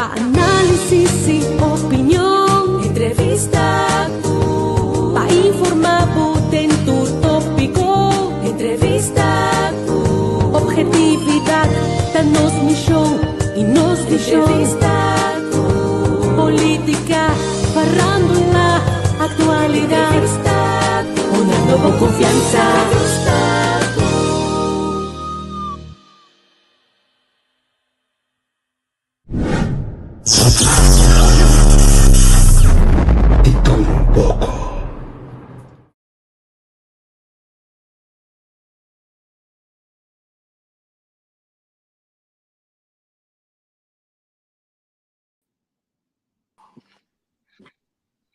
Pa análisis i opinion. Entrevista ku. Pa informá bo den tur tópiko. Entrevista ku. Objetividat ta nos mishon i nos vishon. Entrevista ku. Polítika, farándula, aktualidat. Entrevista ku. Honrando bo konfiansa. Entrevista ku. Di todo un poco.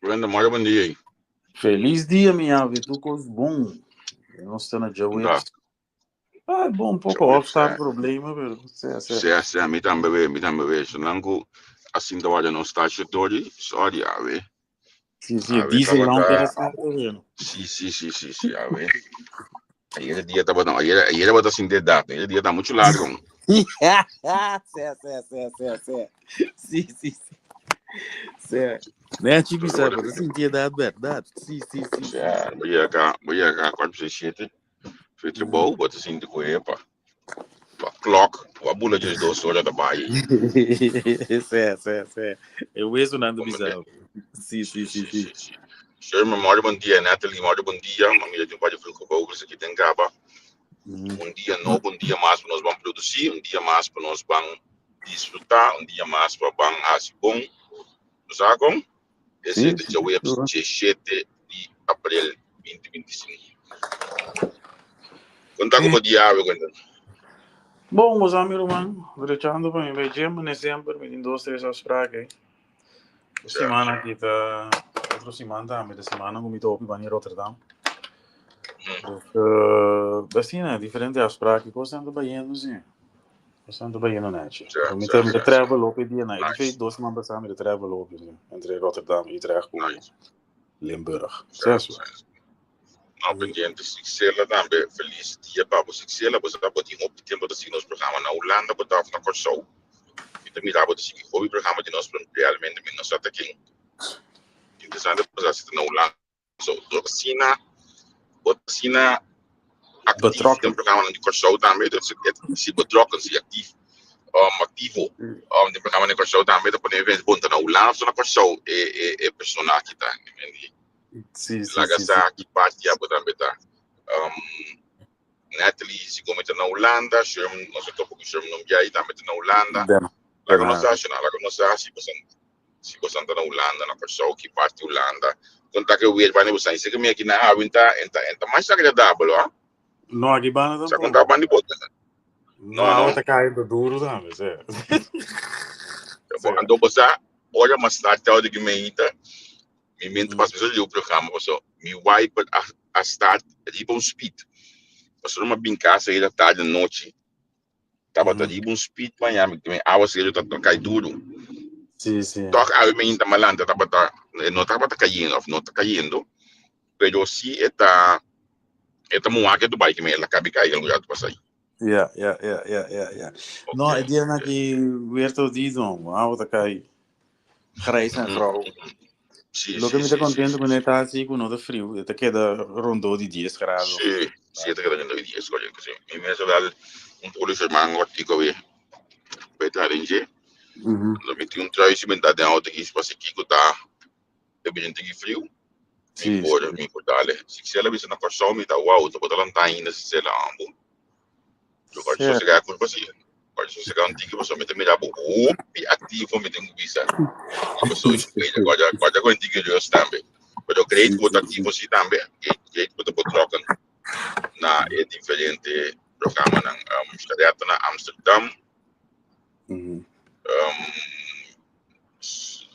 Brenda, mora bom dia aí. Feliz dia, minha ave, tu cos bom. Nós está na Tá. Jawebs. Ah, bom, um pouco Jawebs, off start é. problema, pero se, se. Se, se, mi tambe be, mi tambe be. Sonanku, assim da hora não está chutori, sorry, ave. Sí, sí, Ave, diesel não tabata. quer start, bueno. Sí, sí, sí, sí, sí, ave. Ayer dia tava, não, ayer, ayer tava sin de data, ayer dia tá muito largo. Se, se, se, se, se. Sí, sí, sí. Se. Nee, chibi sabe, pero sin edad, verdad. Sí, sí, sí, sí, Ja, sí. voy acá, 4 6 7. Feito bom, bota assim de coepa. Pa clock, pa bula de 2 horas da baia. Se, se, se. Eu isso não Como é? bizarro. Sí, sí, Sí, sí, sí, sí. sí, sí. Sherman, mora bom dia. Natalie, mora bom dia. Mamila tem um par de vogels aqui tem gaba. Um dia novo, um dia mais para nós vamos produzir, um dia mais para nós vamos desfrutar, um dia mais para vamos assim bom. Sabe? Esse Sí, é sí, o web seguro. 17 de abril 2025. Conta como diabo, conta. Bom, meus amigos, man, brechando para mim, vai gym, sempre, me tem duas, três afspraken. Semana aqui tá. Outra semana também, da semana eu me tô op in Rotterdam. Dus, assim, né, diferente afspraken, ik was aan het bijeen, zie. Was aan het bijeen netjes. Ja, Met ja, de ja, ja. travel op die na, ik Nice. weet dos maanden samen de travel op, entre Rotterdam, Utrecht, Nice. Limburg. Ja, Zes. ja. Nou, pendiente, Sixela também. Feliz dia, papo Sixela. Você tá botando op tempo de seguir nosso programa na Holanda, botar na Corsou. E também dá para seguir o programa de nós realmente, mas nós até aqui. Interessante, você assiste na Holanda. So, Sina, Sina actief Betrokken. den programa di Kòrsou tambe, dus si betrokken, si actief, activo, den programa di Kòrsou tambe, ta pone evento bon na Hulanda of na Kòrsou, e persona aki ta. Sí, sí, Laga sí, sa sí. ki parti abo tambe ta. Natalie, si come na Hulanda, Sherman, nos topo ku Sherman não biai tambe ta na Hulanda. Den Laga nos Haag. sa, laga nos sa si bosan si bosan ta na Hulanda, na Kòrsou, ki parti Hulanda. Konta ke weer wanneer bosan, se que mi aki na awinta, enta mais agradável, ah. No, aqui bana Sa konta tampoco. bandi bota. No, No, no. está caindo duro também, sí. Sí. Ando bosa, ora mas start de gemeente. Mi mente pas mi o programa so mi wiper a start riba um speed. Passou uma bem casa aí da tarde noite. Tava tá riba um speed manhã, mi awa se tá cai duro. Sí, sí. Toch a mi inta malanta tava tá no tava tá caindo, of no tá caindo, pero si eta eta muake que do bike me ela cabe cair lugar do passar. Ja. No, Okay. het dia aqui weer tot die doen. Wauw, dat cai grijs en grauw. Sí, Lo que sí, me está sí, sí, contento sí. con esta así, con no de frío, te queda rondó de 10 grados. Sí, sí, te queda yendo 10, coño, que sí. Mi mesa dal un poco de mango artico be. Beta rinje. Lo mi un trai si menta de auto que spasi kiko ta evidente que frio. Mi Sí, por sí. mi por dale. Si se la visa na corso mi ta wow, to botalan ta ainda si se la ambo. Yo corso Sí. se ga curva si. Corso se ga un tiki paso mi te mira bo hopi activo mi tengo visa. E paso is guarda guarda con tiki yo tambe. Pero great Sí, bot sí, activo si tambe. Great great bot betrokken na e diferente programa na na Amsterdam.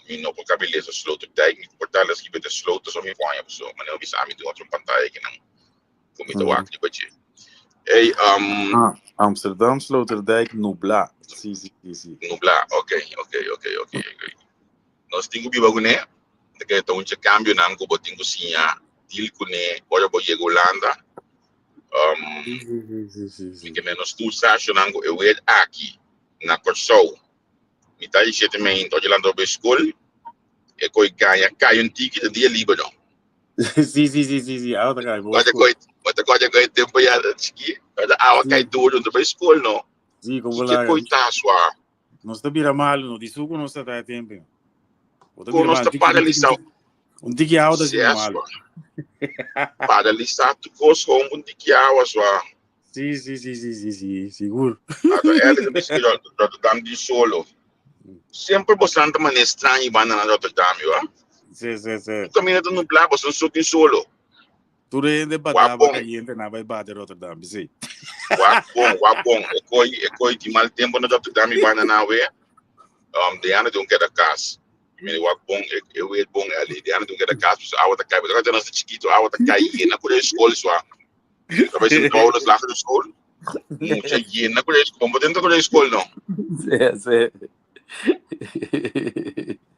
Mi no por cabeleza Sloterdijk, mi portal es que sloten so mi ponya so, maar nou bisa mi doen otro pantalla que não como ito wak di bache. Hey, Ah, Amsterdam, Sloterdijk, nubla. Sí, sí, sí, sí. Nubla. Okay. Nos tingo biba gune, de que to un cambio nan ko botingo sinya deal kune, ora bo yego Holanda. Sí, sí, sí, sí, sí. Que menos tu sasho nango e weer aki na Kòrsou. Mitad di shete meinta, ochi lanta bai skol, e koi gaña kai un tiki ta dia liber no. Sí, sí, sí, sí, sí, awa ta kai bo Koi skol. koi, bota koi koi tempo ya chiki, ora awa kai duro, no bai skol no. Sí, como Kiko laga. koi ta swa? Nos ta bira malu, no di suku nos ta ta tempo. Bo ta Kon bira nos malu, ta tiki, un tiki, paralisa un tiki awa ta si bira malu. swa. Paralisa tu kos gewoon un tiki awa swa. Sí, sí, sí, sí, sí, sí, sigur. Ato Ellie ta bisa Rotterdam di solo. Semper bosan ta manera straño banda na Rotterdam, yo. Sí, sí, sí. Tu camina ta nubla, bosan so tin solo. Tur hende Wak bataba bon. caliente na bai bate Rotterdam, sí. Wak bon, wak bon. E koi, e koi di mal tempo na Rotterdam i banda na we. Diana di un keda kas. Mi wak bon, e, e weet bon, Ellie. Diana di un keda kas, pues awa ta kai. Pero nos ta chiquito, awa ta kai yena ku de school swa. Ta bai Sint Paulus lagere school. Mucha yena ku de school. Bo dentro ku de school no. Sí, sí.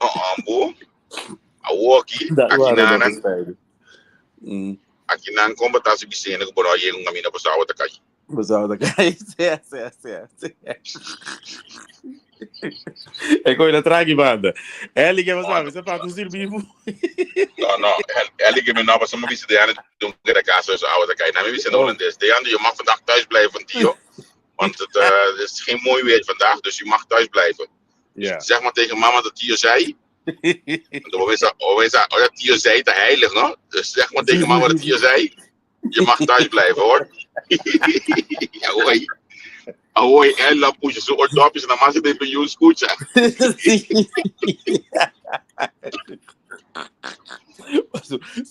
No, ambo. Awoki, Da aki guarda na da nan, beside. Aki nan komba ta si bisene ku bono yega un camino paso awa ta kai. Pasado da kai. Sí, sí, sí, sí. E koi na tragi banda. Eli que sabe, você passa um sirvivo. No, no, Ellie que me no, paso me bisa de ane doen que casa dus awa ta kai. Na me bisa in Holandes. De ane, je mag vandaag thuis blijven van Tio. Want het, het is geen mooi weer vandaag, dus je mag thuis blijven. Ja. Zeg maar tegen mama dat Tio zei. Want ora Tio zei te heilig, no? Dus zeg maar tegen mama dat Tio zei. Je mag thuis blijven, hoor. Ja, hoi. Ahoy, ella puxa su ordopjes na massa de penjoen escucha.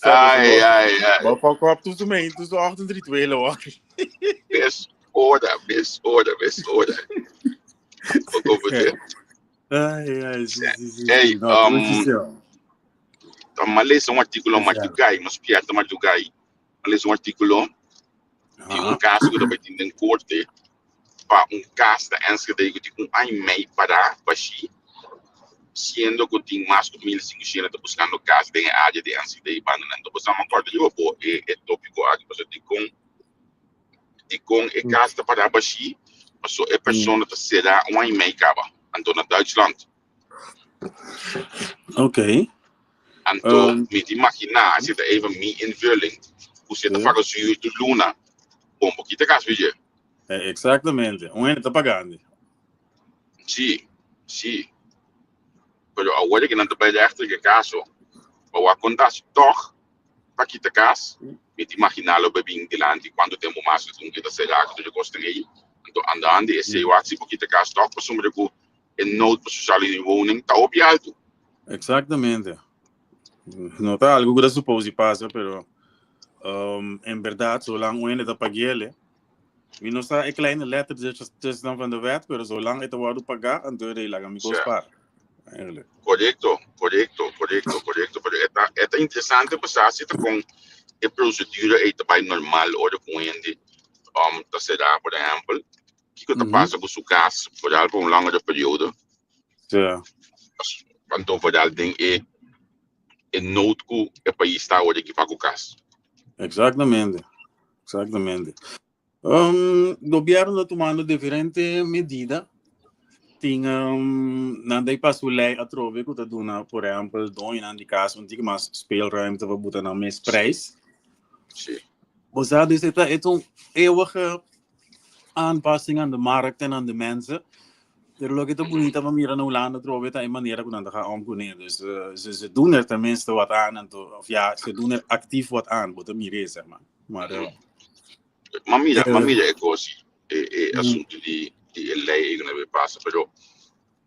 Ai, ai, ai. Maar pak op toen ze mee, toen ze 38 hoor. Bes orde, bes orde, bes orde. Ook over het. Ai, ai, sí, sí, sí. Hey, sí. No, um, Dan maar lees een artículo Martugai, mas Pierre Martugai. Maar lees un artículo di un caso ku ta bai tin den korte pa un cas na Enschede ku tin un aña y mei pará bashí, siendo ku tin mas ku 1500 ta buskando cas den e área di Enschede i banda nan. Entonces, bo sa riba bo e, e tópiko aki, pasobra dikon dikon e cas ta pará bashí, paso e persona ta será un aña y mei kaba, anto na Duitsland. Anto mi ta imaginá, esei ta even mi invulling, ku si e ta paga su huur tur luna, bon bo kita kas bidje. Exactamente. Un hende ta pagando. Sí, sí. Pero awor ku nan ta bai rechter ku e kaso, pa wak konta si tòg pa kita kas, mi ta imaginá lo bai bin dilanti kuantu tempu mas lo tin ku ta será ku tur e kosnan ei. Anto andando esei wak si bo kita kas tòg pasobra ku e nood pa sociale huurwoning ta hopi alto. Exactamente. No ta algo ku ta supose pasa, pero en berdad, zolang un hende ta paguele, mi no sa e kleine lettertjes dan van de wet, pero zolang e ta wordo pagá, anto e laga mi kos par. Eigenlijk. Correcto, correcto, correcto, correcto. Pero e ta, e ta interesante pa si ta con e procedura ei ta bai normal ora ku un hende ta será, por ehempel. Kiko ta pasa ku su kas, vooral pa un langere periodo. Anto vooral den e e nood ku e pais ta awor aki pa ku kas. Exactamente, exactamente. Gobierno ta tumando diferente medida. Tin nan ta pasa un ley atrobe ku ta duna, por ehempel, doñonan di kas un tiki mas speelruimte pa buta nan mes prijs. Bo sa, dus e ta e ta un eeuwige aanpassing aan de markt en aan de mensen. Pero loke ta bunita pa mira na Hulanda atrobe ta e manera ku nan ta gaan om kuné. Dus ze doen er tenminste wat aan anto, of ja, ze doen er actief wat aan, bo ta mir'é, zeg maar. Maar Ma mira, ma mira e kos, e, e asuntu di, di e lei ei ku nan a pasa, pero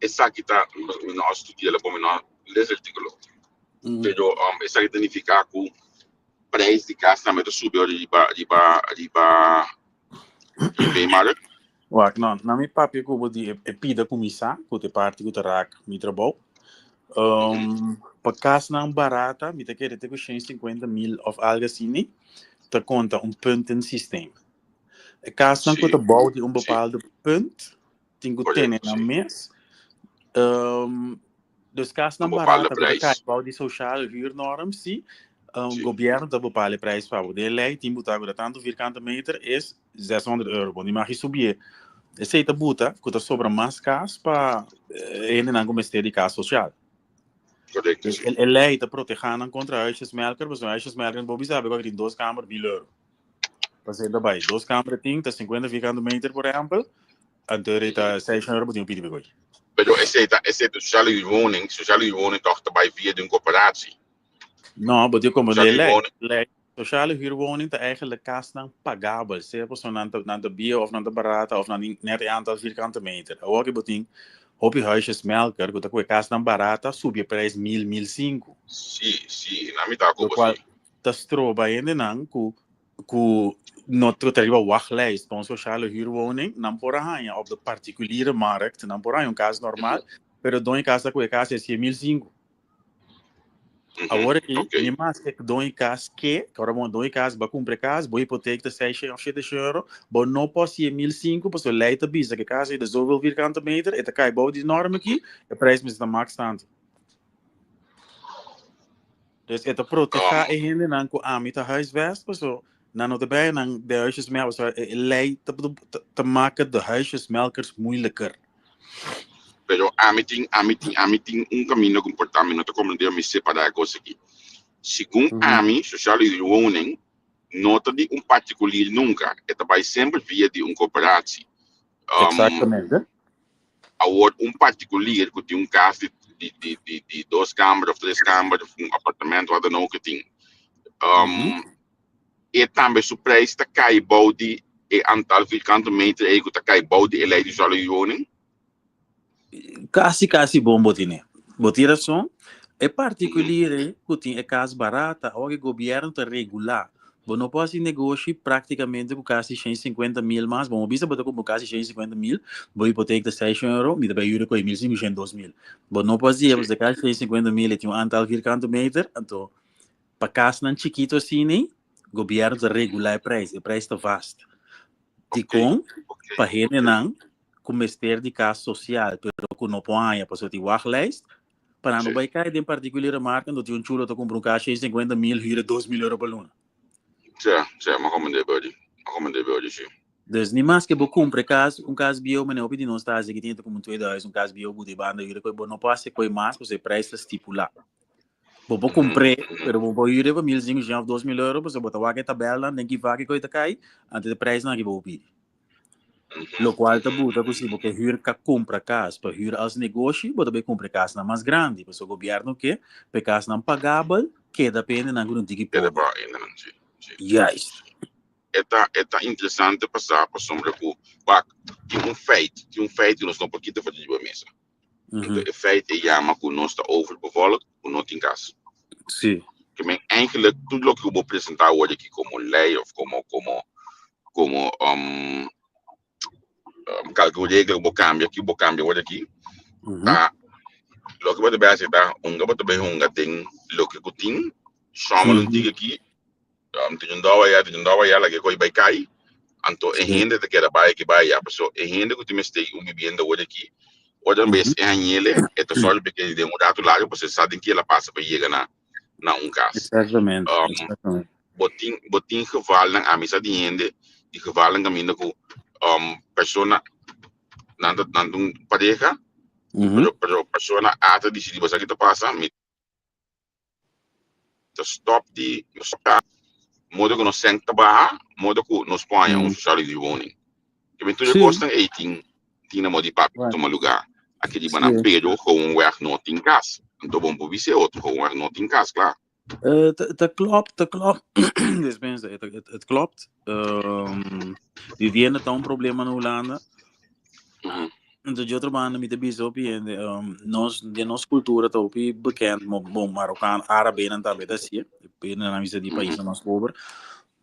esaki ta, mi no a studia la bon, mi no a lesa artíkulo. Pero esaki ta nifiká ku prijs di kas tambe ta subi ora riba, riba, riba privémarkt. Wak, no, na mi papia ku bo di e, e pida kuminsá, ku ta e parti ku ta rak mi trabou. Pa kasnan barata, mi ta kere te ku 150 mil òf algu asina, ta konta un puntensysteem. E kasnan ku ta bou di un bepaalde punt, tin ku tene nan mes. Dus kasnan Un bepaalde barata ku ta prijs. kai bou di sociale huurnorm, si, gobierno ta bepale prijs pa bo. Den lei tin bo ta ku ta tantu vierkante meter is 600 euro. Bo no mag subié. Esei ta buta ku ta sobra mas kas pa hendenan ku mester di kas sosial. Korekto, Dus si. e lei ta protehá nan kontra huisjesmelker, pasobra huisjesmelker bo bisa ku tin dos kamer 1000 euro. Pasei ta bai, dos kamer tin ta 50 vierkante meter, por ehèmpel, anto e ta 600 euro bo tin ku pidi pa e koi. Pero esei ta sociale huurwoning, sociale huurwoning toch ta bai via di un coöperatie. No, bo tin como Sociale de lei. huurwoning. Lei sociale huurwoning ta eigenlijk kasnan pagabel. Sea pasobra nan ta bieu of nan ta barata of nan tin net e aantal vierkante meter. Awor ku bo tin hopi huisjesmelker ku ta kohe kasnan barata subi e prijs 1000, 1005. Si, na mi ta Lo ku cual si. Ta stroba hendenan ku no ta riba wachtlijst pa un sociale huurwoning, nan por a haña op de particuliere markt, nan por haña un kas normal, pero doño kas ta kohe kas e 1005. Awor aki, ni maske doño kas ke, ku ora bo doño kas bo a kumpra e kas, bo hipotek ta 600 òf 700 euro, bo no por hasié 1005 pasobra lei ta bisa ku e kas ei ta zoveel vierkante meter, e ta kai bou di norm aki, e prijs mester ta max tantu. Dus e ta protehá e hendenan ku ami ta huisvest, pasobra nan no ta bij nan de huisjesmelkers, pasobra e lei ta maka de huisjesmelkers moeilijker. Pero ami tin un camino ku por mi no ta comprende mi separá e kos aki. Segun ami, sociale huurwoning no ta di un particulier nunca. E ta bai semper via di un coöperatie. Exactamente. Awor un particulier ku tin un kas di dos kamer òf tres kamer, un apartamento, wat dan ook ku tin. E tambe su prijs ta kai bou di e aantal vierkante meter ei ku ta kai bou di e lei di sociale huurwoning. Kasi kasi bon bo tine. Bo tin rason. E particulier ku tin e kas barata, awor e gobièrnu ta regulá. Bo no por hasi negoshi práktikamente ku kasi 150 mil mas. Bo bisa bo ta kumpra kasi 150 mil, bo hipotek ta 600 euro, mi ta bai yuda ku e 1500, 2000. Bo no por hasi, pasobra kasi 150 mil e tin un aantal vierkante meter, anto pa kasnan chikitu asina, gobièrnu ta regulá e prijs, e prijs ta vast. Dikon? Pa hendenan ku mester di kas sosial, pero ku no por haña pasobra tin wachtlijst, pa nan no bai kai den particuliere markt, anto tin un chulo ta kumpra un kas 150 mil, huur 2000 euro pa luna. Si, m'a comprende body. M'a comprende body, si. Dus ni maske bo kumpra kas, un kas bieu, mane hopi di nos ta hasi, ku tin komo un 2000, un kas bieu buta banda huur, bo no por hasi koi mas, pasobra e prijs ta stipulá. Bo por kumpr'é, pero bo por huur pa 1500 òf 2000 euro, pasobra bo ta wak e tabèlnan den ki vak e koi ta kai, anto e prijsnan aki bo por pidi. Lokual ta buta ku si bo ke huur ka kumpra kas pa huur als negoshi, bo ta bai kumpra e kasnan mas grandi, pasobra gobièrnu ke pa e kasnan pagabel keda pa hendenan ku no tin ki Keda pober. Pa hendenan, si. Juist. E ta interesante pasá pasobra ku wak tin un feit ku nos no por kita for di riba mesa. Anto e feit e yama ku nos ta overbevolkt, ku no tin kas. Ke men eigenlijk tur loke ku bo presentá awor aki komo lei òf komo kalke regla ku bo kambia aki, bo kambia awor aki, ta loke bo ta bai hasi ta hunga, bo ta bai hunga den loke ku tin, schommel un tiki aki, tin un dou aya, tin un dou aya, laga e koi bai kai, anto e hende ta keda bai aki bai aya, paso e hende ku tin mester un bibienda awor aki, ora bes e hañele, e ta sòru pa e keda den un ratu largu, pasobra e sa den ke el a pasa pa yega na un kas. Bo tin gevalnan, ami sa di hende, di gevalnan kaminda ku persona nan ta un pareha, pero persona A ta disidí, bo sa ki ta pasa, mi ta stop di stop modo ku nos sèn ta baha, modo ku nos por haña un sociale huurwoning. Ke men tur e kosnan ei tin na modo di papia tuma lugá aki riba nan, pero gewoonweg no tin kas. Anto bo por bisa e otro, gewoonweg no tin kas, kla. Het klopt, het klopt. Dispensa, het klopt. Vivienda ta un problema na Hulanda. Anto di otro banda mi ta bisa hopi hende, nos den nos kultura ta hopi bekend, bon, Marokano, Arabenan tambe ta hasié, nan a bisa di paisnan mas pober.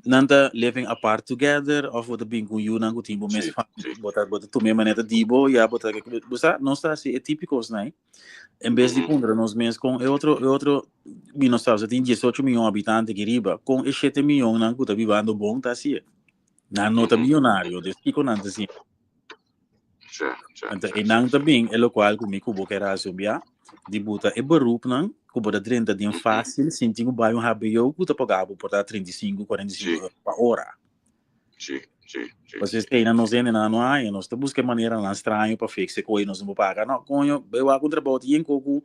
Nan ta living apart together of bo ta bin ku yunan ku tin bo mes bo ta tuma e manera di bo, ya bo ta bo sa nos ta hasi e típiko's ei. En bes di puntra nos mes kon e otro mi no sa, tin 18 mion habitante aki riba, kon e 7 mionnan ku ta bibando bon ta hasié? Nan no ta miyonario, dus kiko nan ta hasi? Anto e nan ta bin e lokual ku mi ku bo ker hasi un bia, di buta e beroepnan ku bo ta drenta den fásil sin tin ku bai un HBO ku ta paga bo por ta 35, 45 euro pa ora. Si, Sí, sí. Pues esei nan nos hendenan no haña, nos ta buska e maneranan straño pa fix e koe nos no por paga. No, koño, bai wak un trabou tin ku ku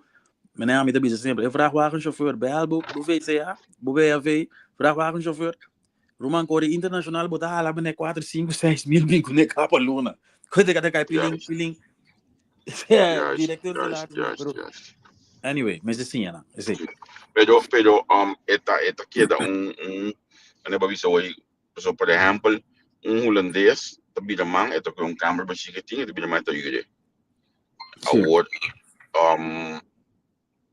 mene ami ta bisa semper, e vrachtwagenchauffeur bel bo bo VCA, bo BAV, vrachtwagenchauffeur, ruman kore internashonal bo ta hala mene kuater, sinku, seis mil bin kuné kapa luna. Koe ta kai pilin, pilin. Directeur salaris, pero anyway, mester siña nan, esei. Pero, pero, um, e ta, e ta keda un, un, ane bo bisa hoy, Pasobra, por ehèmpel, un hulandes ta bira man, e ta kohe un kamber bashí ke tin, e ta bira man e ta yud'é. Awor,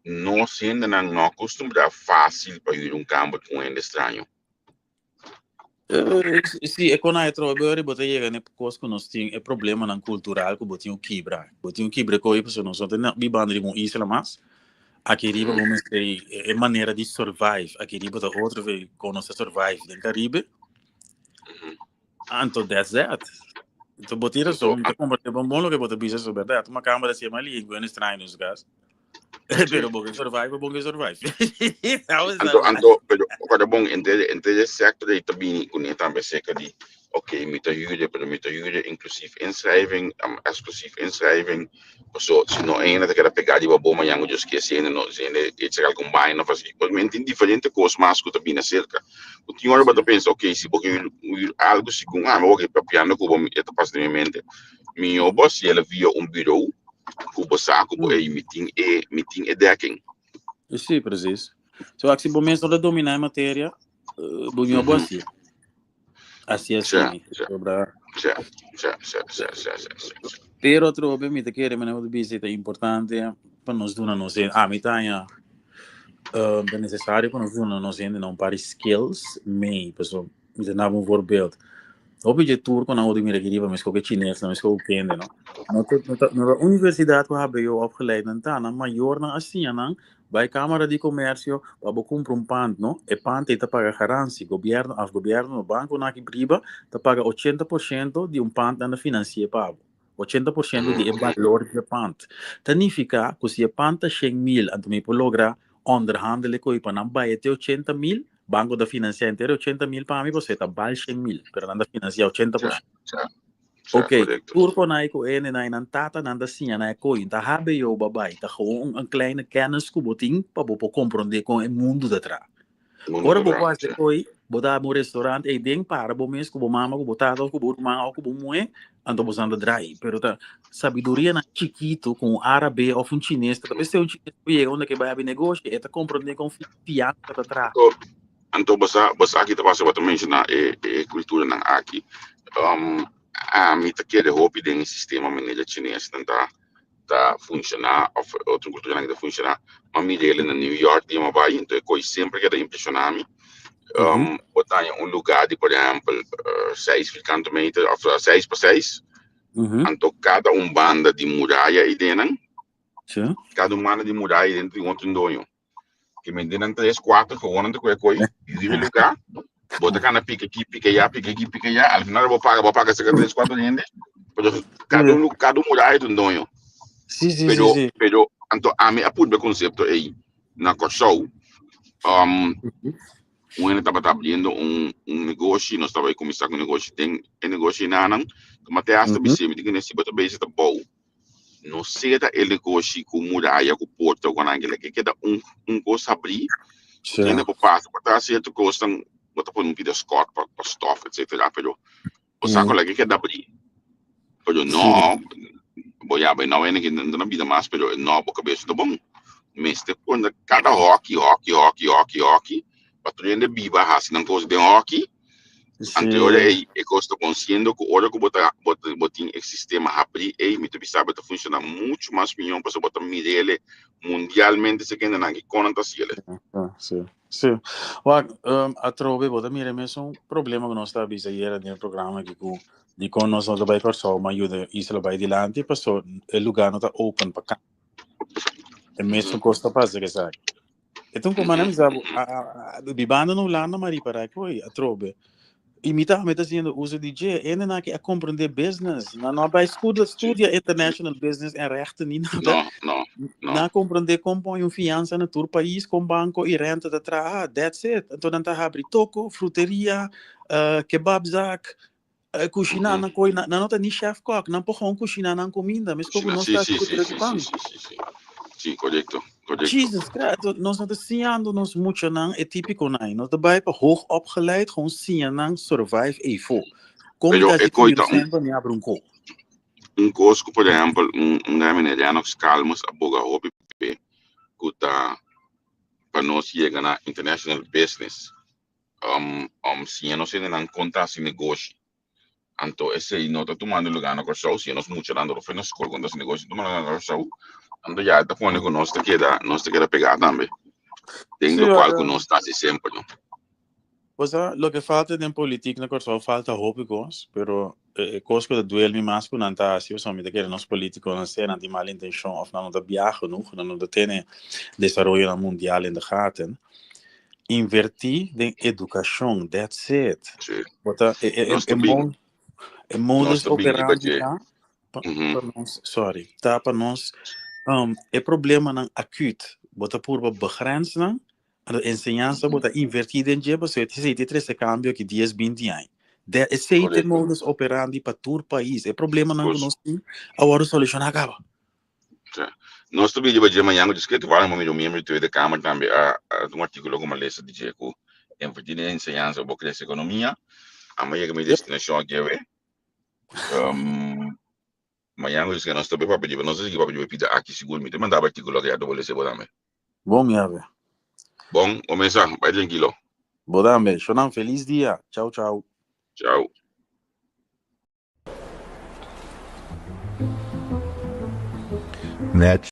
nos hendenan no akustumbrá fásil pa yuda un kamber ku un hende straño. Sí, e kon a e trobe ora bo ta yega na e kos ku nos tin, e problemanan kultural ku bo tin ku kibra. Bo tin ku kibra e kos pasobra nos no ta bibando riba un isla mas. Aki riba bo mester e manera di survive. Aki riba ta otro ve kon nos ta survive den Caribe. Anto that's that. Anto bo tin razon, mi ta komprende bon bon loke bo ta bisa so berdad. Tuma kamba ta siema lingua en extraño nos kas. Pero bo ke survive, bo ke survive. Anto, anto, pero ora bon, entre, entre e sector ei ta bini kuné tambe acerca di, ok, mi ta huurder, pero mi ta huurder inclusief inschrijving, exclusief inschrijving. Paso si no hende ta keda pegá riba bo mañan ku Dios ke si hende no si hende echa algun baina of asi pues men tin diferente kos mas ku ta bini aserka ku tin ora bo ta pensa ok si bo ke hür algu segun ami bo ke papiando ku bo e ta pasa den mi mente mihó bo hasiel via un birou ku bo sa ku bo ey mi tin e mi tin e dekking. Sí, precies. So ak si bo mes no ta dominá e materia, bo mihó bo hasié. Así Sí, así, sí, sobra. sí, sí, sí, sí, sí, sí, sí, sí. Pero atrobe mi ta kere manera bo ta bisa ta importante pa nos duna nos hende, ami ta haña ta necesario pa nos duna nos hendenan un par di skills mei, pasobra mi ta daba un voorbeeld. Hopi dje tur ku nan hopi mira aki riba mes koke chinesnan, mes koke kende no. No ta no ta no ta universidat ku hbo opgeleid nan ta, nan mayornan a siña nan Bai Cámara di Comercio pa bo cumpra un pand no, e pand ei ta paga garantie, gobierno af gobierno no, banconan aki riba ta paga 80% di un pand nan ta financi'e pa bo, 80% di e balor di e pand. Ta nifica cu si e pand ta shen mil anto mi por logra onderhandele cu ei pa nan bai te 80 mil, banco ta financia henter e 80 mil pa mi pasobra e ta bal shen mil, pero nan ta financia 80%. Sa, Ok, correcto. tur con ai cu ene na nan tata nan ta siña na e kooi, ta HBO babai, ta gewoon un kleine kennis cu bo tin pa bo por comprende con e mundo ta tra. Mundo Ora ta bo tra, por haci sí. kooi, bo ta un restaurant ei den para bo mes cu bo mama, cu bo tata of cu bo ruman of cu bo muhe, anto bo ta draai. Pero ta sabiduria nan chikito cu un arabe of un chines, ta bes un chines cu yega unda ke bai abi negoshi, e ta comprende con fianza ta tra. Anto, anto bo sa, bo sa ki ta pasa, bo ta menciona e, e culturanan aki. Um, Ami ta kere hopi den e sistema manera chinesnan ta ta funciona of otro culturanan ta funciona. Ma mira el na New York di ma bai, entonces koi semper keda impresiona mi. Bo ta haña un lugar di por ehempel 6 vierkante meter of 6 pa 6. Anto kada un banda di muraya ei denan. Kada un banda di muraya ei den tin otro doño. Que men den tres, cuatro, gewoon nan ta koe koi, riba e lugar, bo ta kana pika aki, pika allá, pika aki, pika allá, al final bo paga, bo paga cerca tres, cuatro hende, pero cada un, cada un muralla ta un doño. Sí, sí, sí, Pero, sí. pero, anto ami a purba e concepto ei na Kòrsou. Un hende tabata abriendo un, un negoshi, nos tabata kuminsá ku negoshi den e negoshi nanan, ma te hasta bisé, mi tin ku si bo ta bezig ta bou. No sera e negoshi ku muraya, ku porta, ku nan kila. Ke keda un, un kos habrí, ku hende por pasa. Por ta sierto kosnan, bo ta pone un pida skòt pa, pa stòf, etsetera, pero bo sa ku ke keda habrí. Pero no, bo ya bai no hende ke no na bida mas, pero no, bo kabes no ta bon. Mester pone kada hòki, hòki, hòki, hòki, hòki, pa tur hende biba hasi nan kos den hòki. Anto ora ei e kos ta bon siendo ku ora ku bo ta bo ta bo tin e sistema habrí ei mi ta bisa bo ta funshoná muchu mas mihó pasobra bo ta mir'el mundialmente si kendenan ki kon nan ta hasiel. Sí, sí. Wak, atrobe bo ta mira e mesun problema ku nos ta bisa ayera den e programa aki ku dikon nos no ta bai Kòrsou ma yuda isla bai dilanti paso e lugá no ta open pa kambia. E mesun kos ta pasa ku esaki. E ta un komanda mi sa bo bibando na Hulanda ma ripará ku oi atrobe. I mi tambe ta haciendo uso di dje. Hendenan aki a comprende business. Nan no a bai studia, studia international business en rechten ni nada. No, no, no. Nan a comprende kon pon un fianza na tur pais, kon banco i renta ta traha. That's it. Anto nan ta habri toko, fruteria, kebabzaak. Kushiná nan koi, nan no ta ni chef kok, nan por gewoon kushiná nan kuminda, meskos ku nos ta hasi ku trek pan. Sí, sí, sí. Sí, korekto, korekto. Jesus Christ, nos no ta siñando nos muchanan e típikonan ei. Nos ta bai pa hoog opgeleid gewoon siña nan survive eifó. Kon mi Pero ta e hasi koi ku ta mi un sèn pa mi abri un ko? un kos ku por ehèmpel un un guy meneer Lennox Calmes a boga hopi p'e ku ta pa nos yega na international business. Um um siña nos hendenan kon ta hasi negoshi. Anto esei no ta tumando lugá na Kòrsou, siña nos muchanan dor na skol kon ta hasi negoshi no ta tumando lugá na Kòrsou. Anto ya e ta pone ku nos ta keda nos ta keda pegá tambe den Sí, lokual ku ora. nos ta hasi semper no. Osea, loke falta den politik na Kòrsou falta hopi kos, pero e kos ku ta duel mi mas ku nan ta hasi, pasobra mi ta kere nos politikonan sea nan tin mal intenshon òf nan no ta biaha genoeg, nan no ta tene desaroyonan mundial in de gaten. Invertí den edukashon, that's it. Sí. Bo ta e e Nos e ta bin mon e nos modus ta bin riba operandi dje. ta pa pa nos, sorry, ta pa nos e problemanan akut bo ta purba begrens nan. Anto enseñansa bo ta invertí den dje pasobra esei ta trese kambio aki dies binti aña. De esei ta e Korekto. modus operandi pa tur pais. E problemanan ku Kos. nos tin a wòrdu solushoná kaba. Sa. Nos ta bini riba dje mañan ku ta skirto wak mi miembro di Tweede Kamer tambe a a un artíkulo ku mi a lesa di dje ku invertí den enseñansa bo krese ekonomia. Amo yega mi Yep. destinashon aki awe. Um, mañan ku nos ta bai papia di nos ta sigui papia di pida aki sigur mi ta manda bo artíkulo aki ya bo lesa bo tambe. Bon mi awe. Bon, comenzá, bai tranquilo. Bo tambe. Shonan felis dia. Chau chau. Chau. Net.